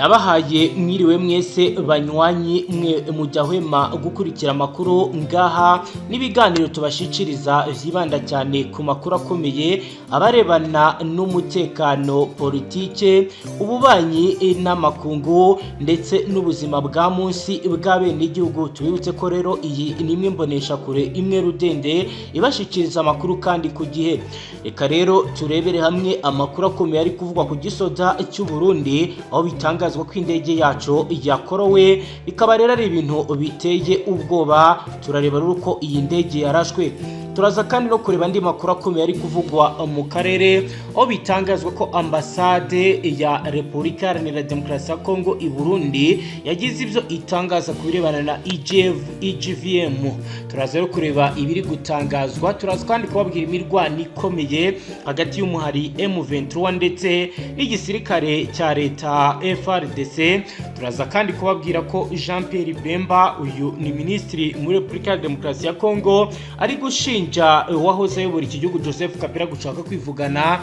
Ndabahaye mwiriwe mwese banywanyi mwe mujyahwema gukurikira amakuru ngaha n'ibiganiro tubashikiriza vyibanda cyane ku makuru akomeye abarebana n'umutekano, politike, ububanyi n'amakungu ndetse n'ubuzima bwa munsi bw'abenegihugu. Tubibutse ko rero iyi ni imwe mboneshakure imwe rudende ibashikiriza amakuru kandi ku gihe. Reka rero turebere hamwe amakuru akomeye ari kuvugwa ku gisoda cy'u Burundi, aho bitangazwa ko indege yacu yakorowe, bikaba rero ari ibintu biteye ubwoba. Turareba rero uko iyi ndege yarashwe. Turaza kandi no kureba andi makuru akomeye ari kuvugwa mu karere, aho bitangazwa ko ambasade ya Repubulika Iharanira Demokarasi ya Kongo i Burundi yagize ibyo itangaza ku birebana na EGV, EGVM. Turaza rero kureba ibiri gutangazwa. Turaza kandi kubabwira imirwano ikomeye hagati y'umuhari M23 ndetse n'igisirikare cya leta FARDC. Turaza kandi kubabwira ko Jean Pierre Bemba, uyu ni minisitiri muri Repubulika ya Demokarasi ya Kongo, ari gushinja uwahoze ayobora iki gihugu Joseph Kabila gushaka kwivugana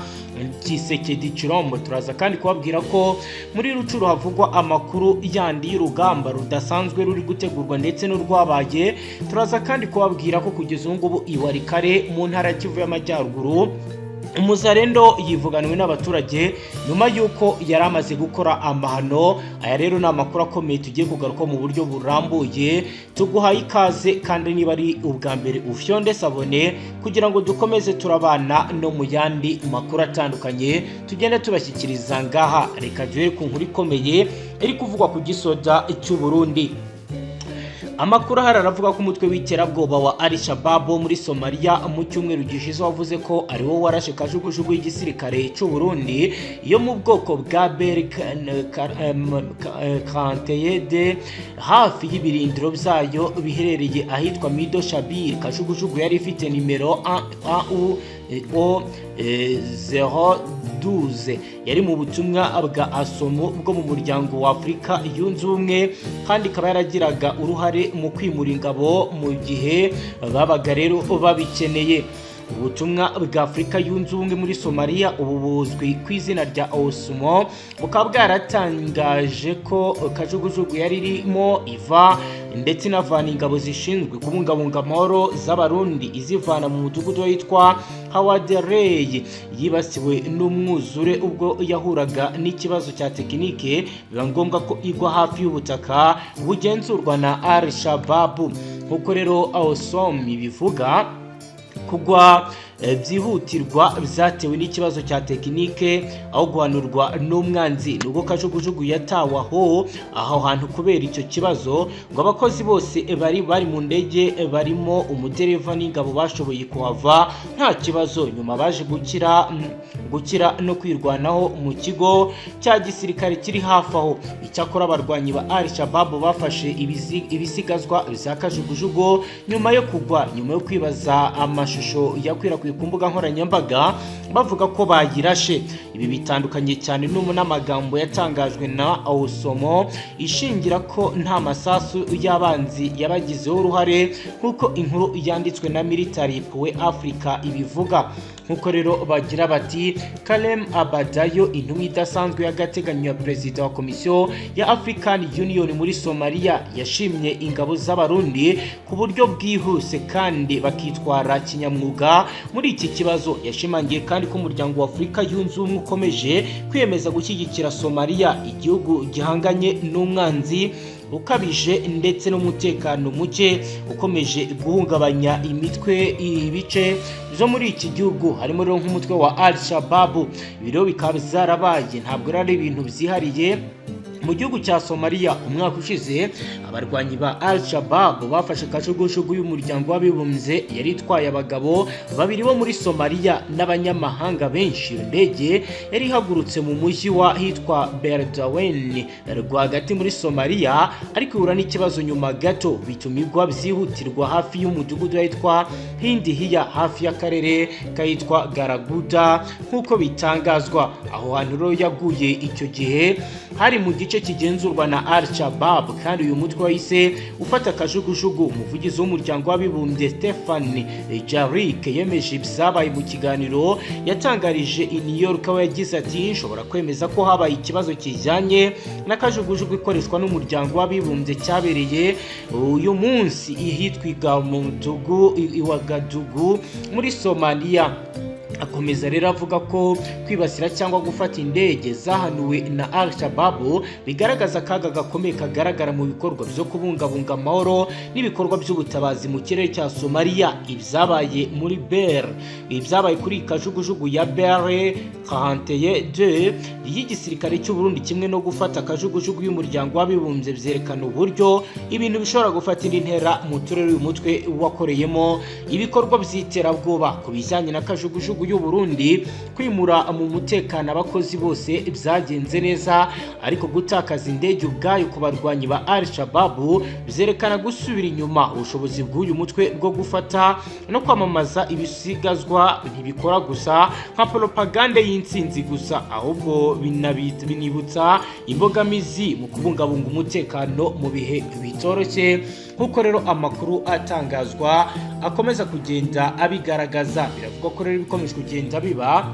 Tshisekedi Chilombo. Turaza kandi kubabwira ko muri Rucuru havugwa amakuru yandi y'urugamba rudasanzwe ruri gutegurwa ndetse n'urwabaye. Turaza kandi kubabwira ko kugeza ubu ngubu i Walikale mu ntara ya Kivu y'Amajyaruguru umuzarendo yivuganwe n'abaturage nyuma y'uko yari amaze gukora amahano. Aya rero ni amakuru akomeye tugiye kugaruka mu buryo burambuye. Tuguhaye ikaze, kandi niba ari ubwa mbere ufyonde s'abonner kugira ngo dukomeze turabana no mu yandi makuru atandukanye tugenda tubashyikiriza ngaha. Reka duhere ku nkuru ikomeye iri kuvugwa ku gisoda cy'u Burundi. Amakuru ahari aravuga ko umutwe w'iterabwoba wa Al Shabaab wo muri Somalia mu cyumweru gishize wavuze ko ari wo warashe kajugujugu y'igisirikare cy'u Burundi yo mu bwoko bwa Bell 42 hafi y'ibirindiro byayo biherereye ahitwa Mido Shabir. Kajugujugu yari ifite nimero AU O 012, yari mu butumwa bwa ASOM bwo mu muryango wa Afurika Yunze Ubumwe, kandi ikaba yaragiraga uruhare mu kwimura ingabo mu gihe babaga rero babikeneye. Ubutumwa bwa Afurika Yunze Ubumwe muri Somaliya, ubu buzwi ku izina rya AUSSOM, bukaba bwaratangaje ko kajugujugu yari irimo iva ndetse inavana ingabo zishinzwe kubungabunga amahoro z'Abarundi izivana mu mudugudu witwa Hawaderey yibasiwe n'umwuzure ubwo yahuraga n'ikibazo cya tekinike, biba ngombwa ko igwa hafi y'ubutaka bugenzurwa na Al Shabaab. Nk'uko rero AUSSOM bivuga, kugwa byihutirwa byatewe n'ikibazo cya tekinike aho guhanurwa n'umwanzi. Nubwo kajugujugu yatawe aho hantu kubera icyo kibazo, ngo abakozi bose bari mu ndege barimo umudereva n'ingabo bashoboye kuhava nta kibazo. Nyuma baje gukira no kwirwanaho mu kigo cya gisirikare kiri hafi aho. Icyakora abarwanyi ba Al Shabaab bafashe ibisigazwa bya kajugujugu nyuma yo kugwa, nyuma yo kwibaza amashusho yakwirakwiye ku mbuga nkoranyambaga bavuga ko bayirashe. Ibi bitandukanye cyane n'amagambo yatangajwe na AUSSOM ishingira ko nta masasu y'abanzi yabagizeho uruhare, nk'uko inkuru yanditswe na Military Poe Africa ibivuga. Nk'uko rero bagira bati: Karem Abadayo, intumwa idasanzwe y'agateganyo ya perezida wa Komisiyo ya African Union muri Somalia, yashimye ingabo z'Abarundi ku buryo bwihuse kandi bakitwara kinyamwuga muri iki kibazo. Yashimangiye kandi ko umuryango wa Afurika Yunze Ubumwe ukomeje kwiyemeza gushyigikira Somalia, igihugu gihanganye n'umwanzi ukabije ndetse n'umutekano muke ukomeje guhungabanya imitwe ibice zo muri iki gihugu, harimo rero nk'umutwe wa Al Shabaab. Ibi rero bikaba byarabaye, ntabwo ari ibintu byihariye mu gihugu cya Somalia. Umwaka ushize abarwanyi ba Al Shabaab bafashe kajugujugu y'umuryango w'Abibumbye yari itwaye abagabo babiri bo muri Somalia n'abanyamahanga benshi. Iyo ndege yari ihagurutse mu mujyi wa hitwa Beledweyne rwagati muri Somalia, ariko ihura n'ikibazo nyuma gato bituma igwa byihutirwa hafi y'umudugudu witwa Hindihiya, hafi y'akarere kahitwa Garaguda, nk'uko bitangazwa. Aho hantu rero yaguye icyo gihe hari mu gicuku gice kigenzurwa na Al-Shabaab, kandi uyu mutwe wahise ufata akajugujugu. Umuvugizi w'Umuryango w'Abibumbye, Stefan Jarik, yemeje ibyabaye mu kiganiro yatangarije i New York, aho yagize ati: "Nshobora kwemeza ko habaye ikibazo kijyanye n'akajugujugu ikoreshwa n'Umuryango w'Abibumbye cyabereye uyu munsi ihitwa i Wagadugu muri Somaliya." Akomeza rero avuga ko kwibasira cyangwa gufata indege zahanuwe na Al Shabaab bigaragaza akaga gakomeye kagaragara mu bikorwa byo kubungabunga amahoro n'ibikorwa by'ubutabazi mu kirere cya Somalia. Ibyabaye muri Bell, ibyabaye kuri kajugujugu ya Bell 42 y'igisirikare cy'u Burundi, kimwe no gufata kajugujugu y'Umuryango w'Abibumbye, byerekana uburyo ibintu bishobora gufata indi ntera mu turere uyu mutwe wakoreyemo ibikorwa by'iterabwoba. Ku bijyanye na kajugujugu y'u Burundi, kwimura mu mutekano abakozi bose byagenze neza, ariko gutakaza indege ubwayo ku barwanyi ba Al Shabaab byerekana gusubira inyuma ubushobozi bw'uyu mutwe bwo gufata no kwamamaza ibisigazwa. Ntibikora gusa nka propagande y'intsinzi gusa, ahubwo binibutsa imbogamizi mu kubungabunga umutekano mu bihe bitoroshye, nk'uko rero amakuru atangazwa akomeza kugenda abigaragaza. Biravugwa ko rero ibikomeje kugenda biba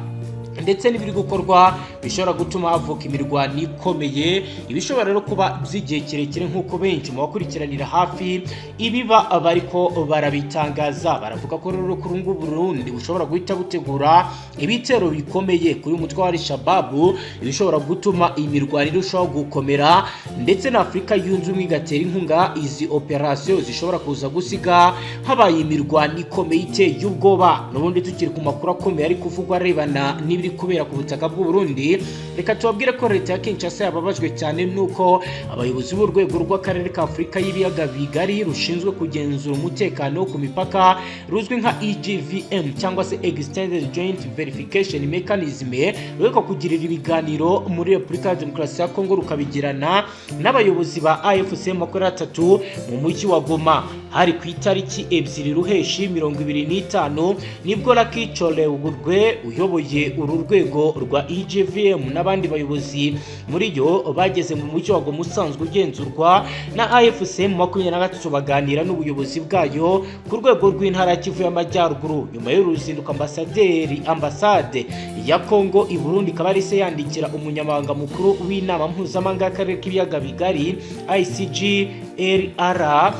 ndetse n'ibiri gukorwa bishobora gutuma havuka imirwano ikomeye, ibishobora rero kuba by'igihe kirekire, nk'uko benshi mu bakurikiranira hafi ibiba bariko barabitangaza. Baravuga ko rero kuri ngubu Burundi bushobora guhita butegura ibitero bikomeye kuri uyu mutwe wa Al-Shabaab, ibishobora gutuma imirwano irushaho gukomera, ndetse na Afurika Yunze Ubumwe igatera inkunga izi operasiyo zishobora kuza gusiga habaye imirwano ikomeye iteye ubwoba. N'ubundi tukiri ku makuru akomeye ari kuvugwa arebana n'ibiri kubera ku butaka bw'u Burundi, reka tubabwire ko leta ya Kinshasa yababajwe cyane nuko abayobozi b'urwego rw'akarere ka Afurika y'Ibiyaga Bigari rushinzwe kugenzura umutekano ku mipaka, ruzwi nka EJVM cyangwa se Extended Joint Verification Mechanism, rureka kugirira ibiganiro muri Repubulika ya Demokarasi ya Kongo, rukabigirana n'abayobozi ba AFC 23 mu mujyi wa Goma. Hari ku itariki 2 Ruheshi 25, nibwo Lucky Choleurwe uyoboye uru rwego rwa EJVM n'abandi bayobozi muri yo bageze mu mujyi wa Goma usanzwe ugenzurwa na AFC 23, baganira n'ubuyobozi bwayo ku rwego rw'intara ya Kivu y'Amajyaruguru. Nyuma y'uruzinduko, ambasaderi ambasade ya Kongo i Burundi ikaba ari se yandikira umunyamabanga mukuru w'Inama Mpuzamahanga y'Akarere k'Ibiyaga Bigari, ICGLR,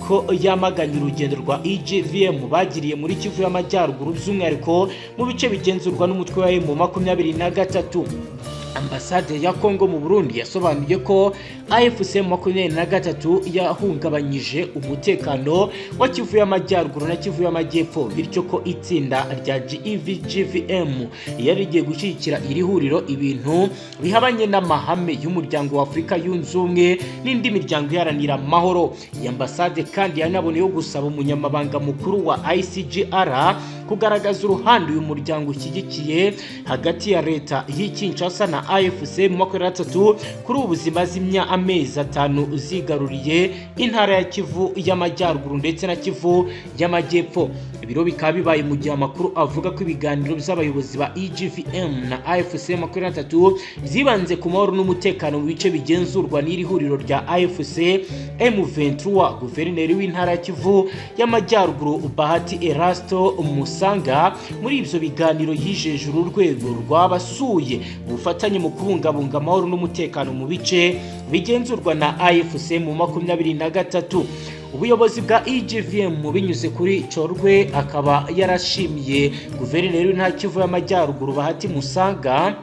ko yamaganye urugendo rwa EJVM bagiriye muri Kivu y'Amajyaruguru, by'umwihariko mu bice bigenzurwa n'umutwe wa M23. Ambasade ya Kongo mu Burundi yasobanuye ko AFC 23 yahungabanyije umutekano wa Kivu y'Amajyaruguru na Kivu y'Amajyepfo, bityo ko itsinda rya GEVGVM yari rigiye gushyigikira iri huriro, ibintu bihabanye n'amahame y'Umuryango wa Afurika Yunze Ubumwe n'indi miryango iharanira amahoro. Iyi ambasade kandi yanaboneyeho gusaba umunyamabanga mukuru wa ICGLR kugaragaza uruhande uyu muryango ushyigikiye hagati ya leta y'i Kinshasa na AFC 23 kuri ubu zimaze amezi 5 zigaruriye intara ya Kivu y'Amajyaruguru ndetse na Kivu y'Amajyepfo. Ibiro bikaba bibaye mu gihe amakuru avuga ko ibiganiro by'abayobozi ba EJVM na AFC 23 byibanze ku mahoro n'umutekano mu bice bigenzurwa n'iri huriro rya AFC M23. Guverineri w'intara ya Kivu y'Amajyaruguru, Bahati Erasto Musanga, muri ibyo biganiro yijeje uru rwego rwabasuye ubufatanye mu kubungabunga amahoro n'umutekano mu bice bigenzurwa na AFC mu 23. Ubuyobozi bwa EJVM binyuze kuri Corwe akaba yarashimiye guverineri w'intara Kivu y'Amajyaruguru, Bahati Musanga,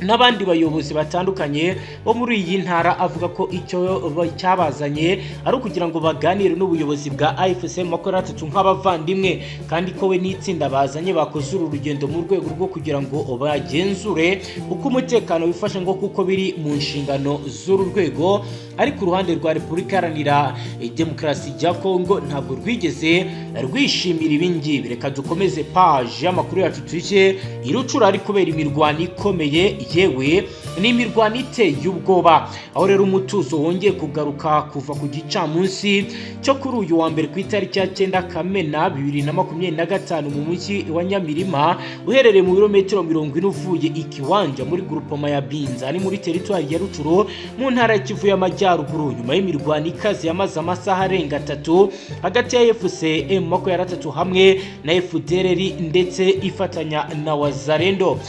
n'abandi bayobozi batandukanye bo muri iyi ntara, avuga ko icyo cyabazanye ari ukugira ngo baganire n'ubuyobozi bwa AFC 23 nk'abavandimwe, kandi ko we n'itsinda bazanye bakoze uru rugendo mu rwego rwo kugira ngo bagenzure uko umutekano wifashe, ngo kuko biri mu nshingano z'uru rwego. Ariko uruhande rwa Repubulika Iharanira Demokarasi ya Kongo ntabwo rwigeze rwishimira ibi ngibi. Reka dukomeze page y'amakuru yacu, tujye i Rucura ari kubera imirwano ikomeye. Yewe, ni imirwano iteye ubwoba, aho rero umutuzo wongeye kugaruka kuva ku gicamunsi cyo kuri uyu wa mbere ku itariki ya 9 Kamena 2025 mu mujyi wa Nyamirima, uherereye mu birometero 40 uvuye Ikiwanja muri groupement ya Binza, ni muri teritwari ya Rutshuru mu ntara ya Kivu y'Amajyaruguru, nyuma y'imirwano ikaze yamaze amasaha arenga 3 hagati ya AFC M23 hamwe na FDLR ndetse ifatanya na Wazalendo.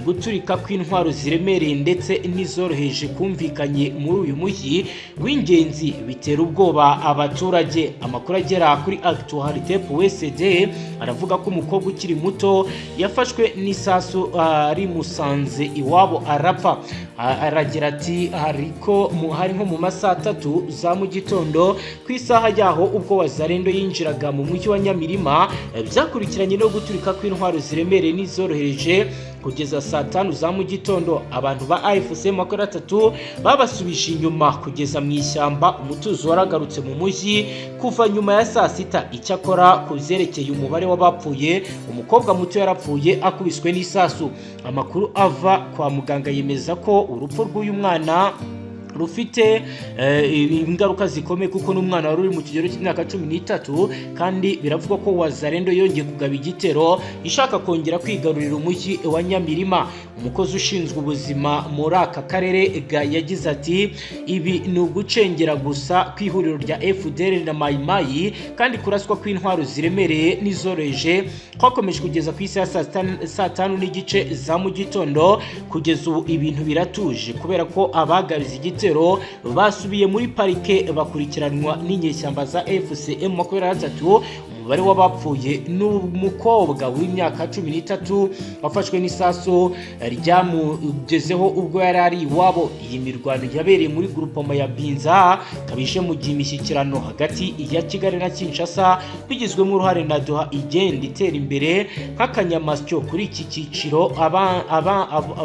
Guturika kw'intwaro ziremereye ndetse n'izoroheje kumvikanye muri uyu mujyi w'ingenzi, bitera ubwoba abaturage. Amakuru agera kuri Actualité PSD aravuga ko umukobwa ukiri muto yafashwe n'isasu rimusanze iwabo arapfa. Aragira ati: "Hariko hari nko mu masaha 3 za mu gitondo ku isaha yaho, ubwo Wazalendo yinjiraga mu mujyi wa Nyamirima, byakurikiranye no guturika kw'intwaro ziremereye n'izorohereje kugeza saa 5 za mu gitondo. Abantu ba AFC 23 babasubije inyuma kugeza mu ishyamba. Umutuzo waragarutse mu mujyi kuva nyuma ya saa 6. Icyakora ku byerekeye umubare w'abapfuye, umukobwa muto yarapfuye akubiswe n'isasu. Amakuru ava kwa muganga yemeza ko urupfu rw'uyu mwana rufite ingaruka zikomeye, kuko n'umwana wari uri mu kigero cy'imyaka 13. Kandi biravugwa ko Wazalendo yongeye kugaba igitero ishaka kongera kwigarurira umujyi wa Nyamirima." Umukozi ushinzwe ubuzima muri aka karere yagize ati: "Ibi ni ugucengera gusa kw'ihuriro rya FDLR na Mayimayi, kandi kuraswa kw'intwaro ziremereye n'izoroheje kwakomeje kugeza ku isaha saa 5:30 za mu gitondo. Kugeza ubu ibintu biratuje kubera ko abagabize igitero basubiye muri parike bakurikiranwa n'inyeshyamba za AFC M23. Umubare w'abapfuye ni umukobwa w'imyaka 13 wafashwe n'isasu ryamugezeho ubwo yari ari iwabo." Iyi mirwano yabereye muri groupement ya Binza kabije mu gihe imishyikirano hagati ya Kigali na Kinshasa bigizwemo uruhare na Doha igenda itera imbere nk'akanyamasyo. Kuri iki cyiciro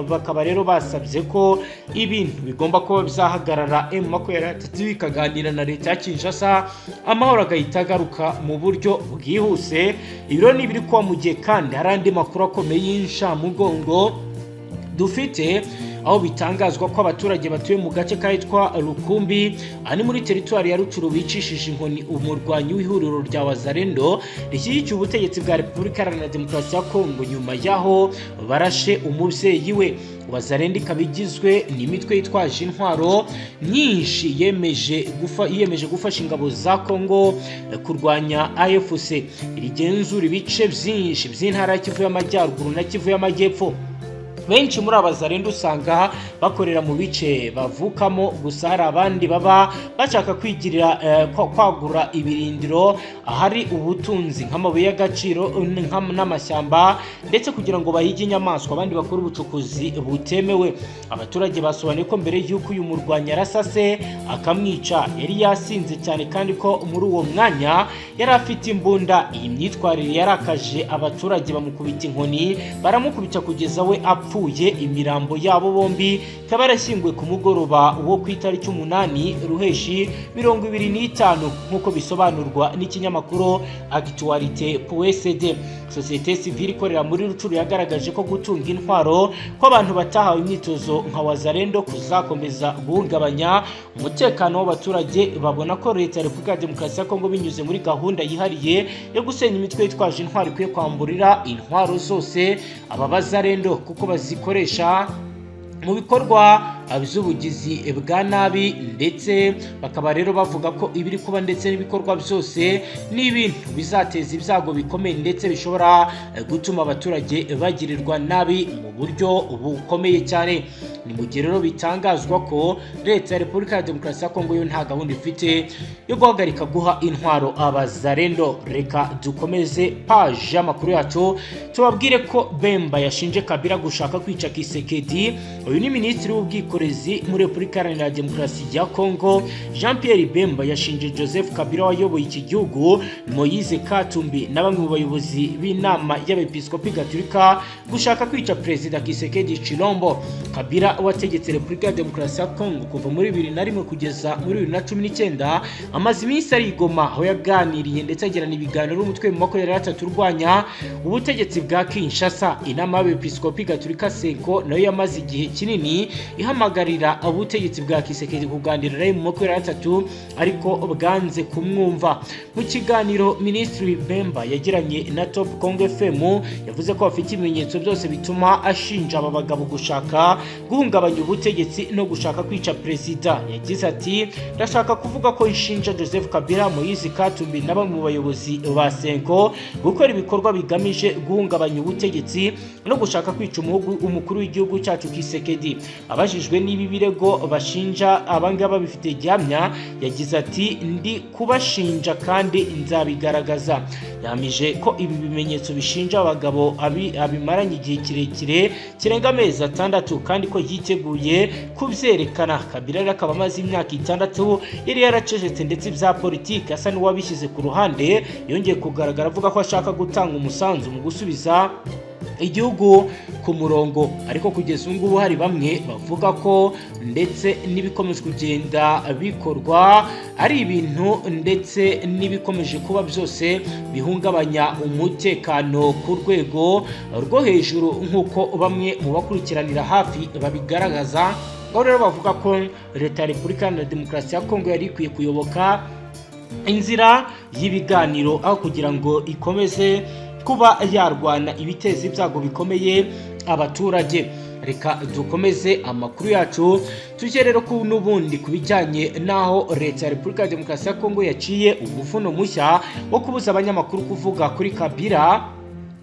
bakaba rero basabye ko ibintu bigomba kuba byahagarara, M23 ikaganira na leta ya Kinshasa, amahoro agahita agaruka mu buryo bwihuse. Ibiro ni ibiri kuba mu gihe kandi hari andi makuru akomeye y'inshamugongo dufite, aho bitangazwa ko abaturage batuye mu gace kahitwa Rukumbi, aha ni muri teritwari ya Rutshuru, bicishije inkoni umurwanyi w'ihuriro rya Wazalendo rishyigikiye ubutegetsi bwa Repubulika Iharanira Demokarasi ya Kongo, nyuma y'aho barashe umubyeyi we. Wazalendo ikaba igizwe n'imitwe yitwaje intwaro nyinshi yiyemeje gufasha ingabo za Kongo kurwanya AFC, rigenzura ibice byinshi by'intara ya Kivu y'Amajyaruguru na Kivu y'Amajyepfo. Benshi muri aba Wazalendo usanga bakorera mu bice bavukamo, gusa hari abandi baba bashaka kwigirira kwagura ibirindiro ahari ubutunzi nk'amabuye y'agaciro n'amashyamba, ndetse kugira ngo bahige inyamaswa, abandi bakora ubucukuzi butemewe. Abaturage basobanuye ko mbere y'uko uyu murwanyi arasase akamwica, yari yasinze cyane, kandi ko muri uwo mwanya yari afite imbunda. Iyi myitwarire yarakaje abaturage, bamukubita inkoni, baramukubita kugeza we apfuye. Imirambo yabo bombi ikaba yarashyinguwe ku mugoroba wo ku itariki 8 Ruheshi 25, nk'uko bisobanurwa n'ikinyamakuru Actualité PSD. Sosiyete sivile ikorera muri Rutshuru yagaragaje ko gutunga intwaro kw'abantu batahawe imyitozo nka Wazalendo kuzakomeza guhungabanya umutekano w'abaturage. Babona ko leta ya Repubulika ya Demokarasi ya Kongo, binyuze muri gahunda yihariye yo gusenya imitwe yitwaje intwaro, ikwiye kwamburira intwaro zose aba Bazalendo, kuko bazikoresha mu bikorwa by'ubugizi bwa nabi. Ndetse bakaba rero bavuga ko ibiri kuba ndetse n'ibikorwa byose ni ibintu bizateza ibyago bikomeye, ndetse bishobora gutuma abaturage bagirirwa nabi mu buryo bukomeye cyane. Ni mu gihe rero bitangazwa ko leta ya Repubulika ya Demokarasi ya Kongo yo nta gahunda ifite yo guhagarika guha intwaro Abazalendo. Reka dukomeze paji y'amakuru yacu, tubabwire ko Bemba yashinje Kabila gushaka kwica Tshisekedi. Uyu ni minisitiri w'ubwikorezi muri Repubulika Iharanira Demokarasi ya Kongo, Jean Pierre Bemba, yashinje Joseph Kabila wayoboye iki gihugu, Moise Katumbi na bamwe mu bayobozi b'inama y'Abepiskopi Gatolika gushaka kwica Perezida Tshisekedi Tshilombo. Kabila Kabila wategetse Repubulika ya Demokarasi ya Kongo kuva muri 2001 kugeza muri 2019, amaze iminsi ari i Goma, aho yaganiriye ndetse agirana ibiganiro n'umutwe mu 23 urwanya ubutegetsi bwa Kinshasa. Inama y'Abepiskopi Gatolika CENCO nayo yamaze igihe kinini ihamagarira ubutegetsi bwa Tshisekedi kuganira na M23, ariko bwanze kumwumva. Mu kiganiro Minisitiri Bemba yagiranye na Top Congo FM, yavuze ko bafite ibimenyetso byose bituma ashinja aba bagabo gushaka guhungabanya ubutegetsi no gushaka kwica perezida. Yagize ati: "Ndashaka kuvuga ko nshinja Joseph Kabila, Moise Katumbi na bamwe mu bayobozi ba CENCO gukora ibikorwa bigamije guhungabanya ubutegetsi no gushaka kwica umukuru w'igihugu cyacu Tshisekedi." Abajijwe niba ibirego bashinja abangaba bifite gihamya, yagize ati: "Ndi kubashinja kandi nzabigaragaza." Yahamije ko ibi bimenyetso bishinja abagabo abimaranye igihe kirekire kirenga amezi 6, kandi ko yiteguye kubyerekana. Kabila rero akaba amaze imyaka 6 yari yaracecetse, ndetse ibya politiki asa n'uwabishyize ku ruhande. Yongeye kugaragara avuga ko ashaka gutanga umusanzu mu gusubiza igihugu ku murongo, ariko kugeza ubu ngubu hari bamwe bavuga ko ndetse n'ibikomeje kugenda bikorwa ari ibintu ndetse n'ibikomeje kuba byose bihungabanya umutekano ku rwego rwo hejuru, nk'uko bamwe mu bakurikiranira hafi babigaragaza. Aho rero bavuga ko Leta ya Repubulika Iharanira Demokarasi ya Kongo yari ikwiye kuyoboka inzira y'ibiganiro aho kugira ngo ikomeze kuba yarwana ibiteza ibyago bikomeye abaturage. Reka dukomeze amakuru yacu, tujye rero ku n'ubundi ku bijyanye n'aho Leta ya Repubulika ya Demokarasi ya Kongo yaciye umuvuno mushya wo kubuza abanyamakuru kuvuga kuri Kabila.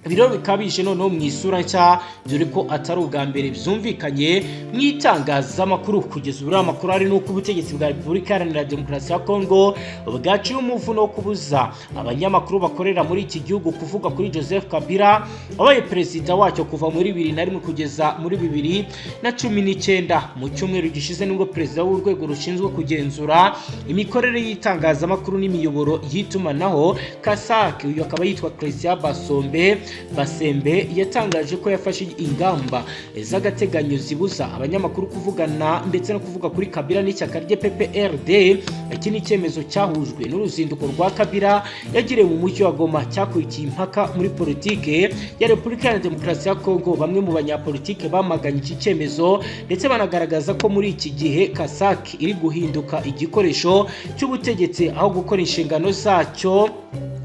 Ibiro bikabije noneho mu isura nshya, dore ko atari ubwa mbere byumvikanye mu itangazamakuru. Kugeza ubu amakuru ari nuko ubutegetsi bwa Repubulika Iharanira Demokarasi ya Kongo bwaciye umuvuno wo kubuza abanyamakuru bakorera muri iki gihugu kuvuga kuri Joseph Kabila wabaye perezida wacyo kuva muri 2001 kugeza muri 2019. Mu cyumweru gishize nibwo perezida w'urwego rushinzwe kugenzura imikorere y'itangazamakuru n'imiyoboro y'itumanaho, CASAC, uyu akaba yitwa Christian Basombe Basembe, yatangaje ko yafashe ingamba z'agateganyo zibuza abanyamakuru kuvugana ndetse no kuvuga kuri Kabila n'ishyaka rye PPRD. Iki ni icyemezo cyahujwe n'uruzinduko rwa Kabila yagiriye mu mujyi wa Goma, cyakurikiye impaka muri politike ya Repubulika ya Demokarasi ya Kongo. Bamwe mu banyapolitike bamaganye iki cyemezo, ndetse banagaragaza ko muri iki gihe CASAC iri guhinduka igikoresho cy'ubutegetsi aho gukora inshingano zacyo.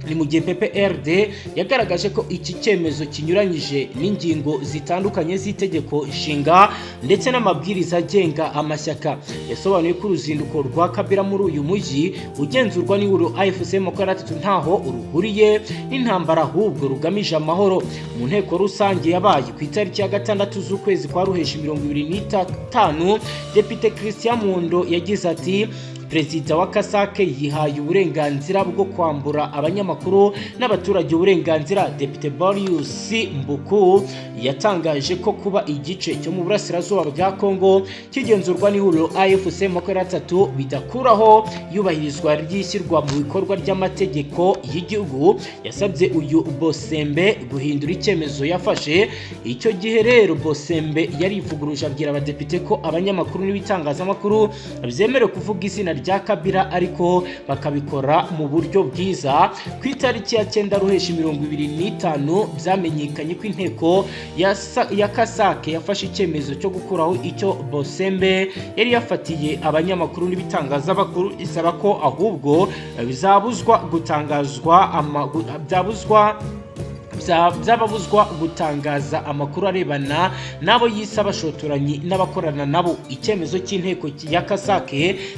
Ni mu gihe PPRD yagaragaje ko iki cyemezo kinyuranyije n'ingingo zitandukanye z'itegeko nshinga ndetse n'amabwiriza agenga amashyaka. Yasobanuye ko uruzinduko rwa Kabila muri uyu mujyi ugenzurwa n'ihuriro AFC 23 ntaho ruhuriye n'intambara, ahubwo rugamije amahoro. Mu nteko rusange yabaye ku itariki ya 6 z'ukwezi kwa Ruheshi 2025, Depite Christian Mundo yagize ati: "Perezida wa CASAC yihaye uburenganzira bwo kwambura abanyamakuru n'abaturage uburenganzira." Depite Borius Mbuku yatangaje ko kuba igice cyo mu burasirazuba bwa Kongo kigenzurwa n'ihuriro AFC 23 bidakuraho iyubahirizwa ry'ishyirwa mu bikorwa ry'amategeko y'igihugu. Yasabye uyu Bosembe guhindura icyemezo yafashe. Icyo gihe rero Bosembe yarivuguruje, abwira abadepite ko abanyamakuru n'ibitangazamakuru byemerewe kuvuga izina rya Kabila, ariko bakabikora mu buryo bwiza. Ku itariki ya 9 Ruheshi 2025, byamenyekanye ko inteko ya CASAC yafashe icyemezo cyo gukuraho icyo Bosembe yari yafatiye abanyamakuru n'ibitangazamakuru, isaba ko ahubwo bizabuzwa gutangazwa byabuzwa byababuzwa gutangaza amakuru arebana n'abo yise abashotoranyi n'abakorana nabo. Icyemezo cy'inteko ya CASAC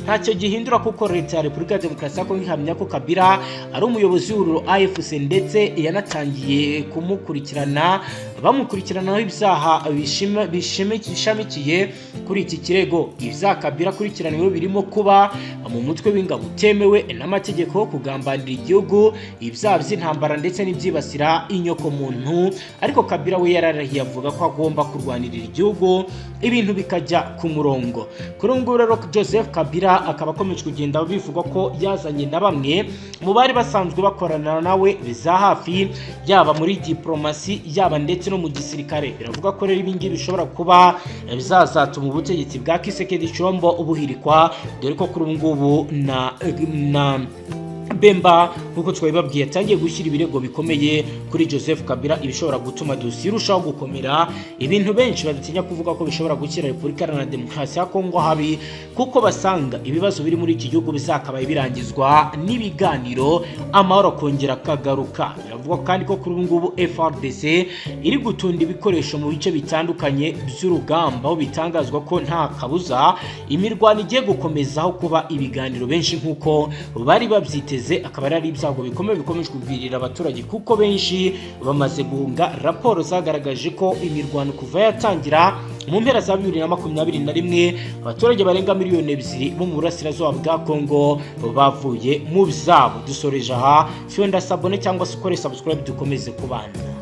ntacyo gihindura, kuko Leta ya Repubulika ya Demokarasi ya Kongo ihamya ko Kabila ari umuyobozi w'ihuriro AFC, ndetse yanatangiye kumukurikirana, bamukurikiranaho ibyaha bishamikiye kuri iki kirego. Ibyaha Kabila akurikiranyweho birimo kuba mu mutwe w'ingabo utemewe n'amategeko, kugambanira igihugu, ibyaha by'intambara ndetse n'ibyibasira inyoko. bw'inyoko muntu. Ariko Kabila we yararahiye, avuga ko agomba kurwanirira igihugu, ibintu bikajya ku murongo. Kuri ubu ngubu rero, Joseph Kabila akaba akomeje kugenda bivugwa ko yazanye na bamwe mu bari basanzwe bakorana nawe biza hafi, yaba muri diplomasi, yaba ndetse no mu gisirikare. Biravuga ko rero ibingibi bishobora kuba bizazatuma ubutegetsi bwa Tshisekedi Tshilombo buhirikwa, dore ko kuri ubu ngubu na Bemba, nk'uko twabibabwiye, yatangiye gushyira ibirego bikomeye kuri Joseph Kabila, ibishobora gutuma dosiye irushaho gukomera, ibintu benshi badatinya kuvuga ko bishobora gushyira Repubulika Iharanira Demokarasi ya Kongo habi, kuko basanga ibibazo biri muri iki gihugu bizakabaye birangizwa n'ibiganiro, amahoro akongera akagaruka. Biravugwa kandi ko kuri ubu ngubu FARDC iri gutunda ibikoresho mu bice bitandukanye by'urugamba, aho bitangazwa ko nta kabuza imirwano igiye gukomezaho kuba ibiganiro benshi nk'uko bari babyiteze, akaba ari ibyago bikomeye bikomeje kugwirira abaturage, kuko benshi bamaze guhunga. Raporo zagaragaje ko imirwano kuva yatangira mu mpera za 2021, abaturage barenga miliyoni 2 bo mu burasirazuba bwa Kongo bavuye mu byabo. Dusoreje aha. Fyonda s'abonner cyangwa se ukore subscribe, dukomeze kubana.